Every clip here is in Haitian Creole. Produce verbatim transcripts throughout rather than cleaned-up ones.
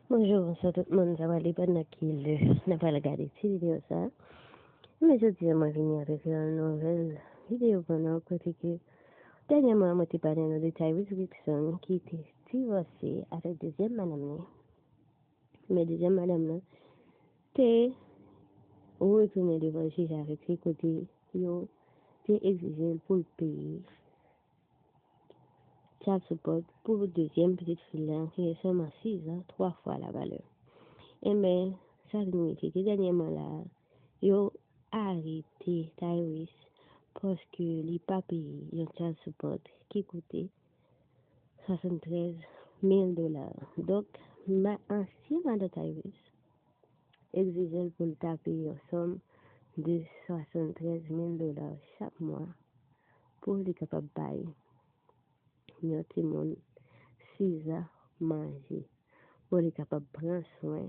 Bonjou, bonswa tout moun, sa pral depann nan ki lè n ap pral gade ti videyo sa. Men jodi a mwen vini avèk yon nouvèl videyo pou nou kote ke dènyèman mwen te pale nou de Tyrese Gibson ki te divòse avèk dezyèm madanm li. Men dezyèm madanm nan te retounen devan jij avèk li kote yo te egzije l pou l peye child support pou dezyèm pitit fi l lan ki gen sèlman sis zan twa fwa lavalè. Enben, sa vin rive ke dènyèman la a, yo arete Tyrese paske li pa peye yon child support ki koute swasanntrèz mil dola. Donk, ma, ansyen madan Tyrese egzije l pou l ta peye yon sòm de swasanntrèz mil dola chak mwa pou li kapab bay yon timoun sis zan manje, pou li kapab pran swen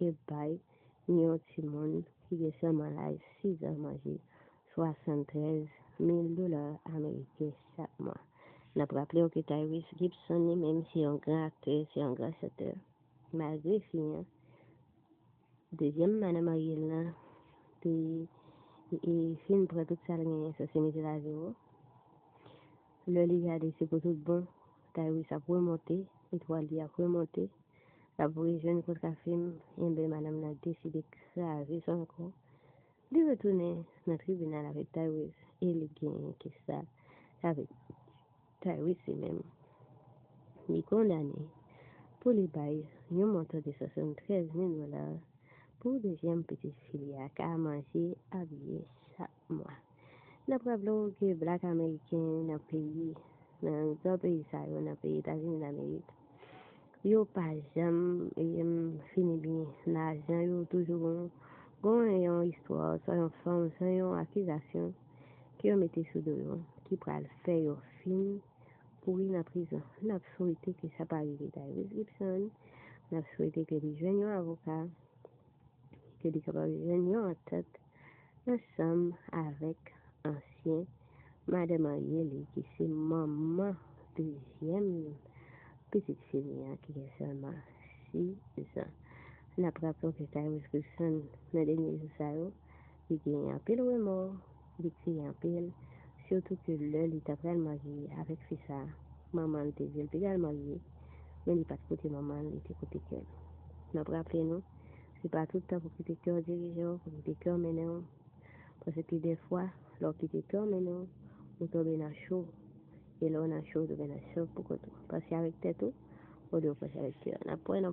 e bay yon timoun ki gen sèlman laj sis zan manje, swasanntrèz mil dola ameriken chak mwa. N ap raple w ke Tyrese Gibson li menm se yon gran aktè, se yon gran chantè. Malgre fi an, dezyèm madanm marye l lan te e, fin pran tout sa l genyen, sanse mete l a zewo. Lè li gade se pou tout bon, Tyrese ap remonte, etwal li ap remonte, l ap rejwenn kontra fim, enben madanm nan deside kraze sa ankò. Li retounen nan tribinal avèk Tyrese e li genyen kes la avèk Tyrese li menm. Li kondane pou li bay yon montan de swasanntrèz mil dola pou dezyèm pitit fi li a ka manje, abiye chak mwa. N ap raple w ke blak ameriken nan peyi, nan zòn peyi sa yo, nan peyi Etazini Damerik, yo pa janm, em, fini byen. Lajan yo toujou gon, gon yon istwa, swa yon fanm, swa yon akizasyon ke yo mete sou do yo, ki pral fè yo fin pouri nan prizon. N ap swete ke sa pa rive Tyrese Gibson. N ap swete ke li jwenn yon avoka, ke li kapab jwenn yon antant ansanm avèk ansyen madan marye li ki se manman dezyèm pitit fi li an ki gen sèlman sis zan. N ap raple w ke Tyrese Gibson nan dènye jou sa yo, li genyen anpil remò, li kriye anpil, sitou ke lè li ta pral marye avèk fi sa, manman l te di l piga l marye, men li pa t koute manman l, li te koute kè l. N ap raple nou, se pa tout tan pou kite kè w dirije w, pou kite kè w mennen w, paske pi de fwa, lè w kite kè w mennen w, ou tonbe nan cho, e lè w nan cho, ou tonbe nan cho pou kont ou. Panse avèk tèt ou, olye w panse avèk kè w. N ap wè nan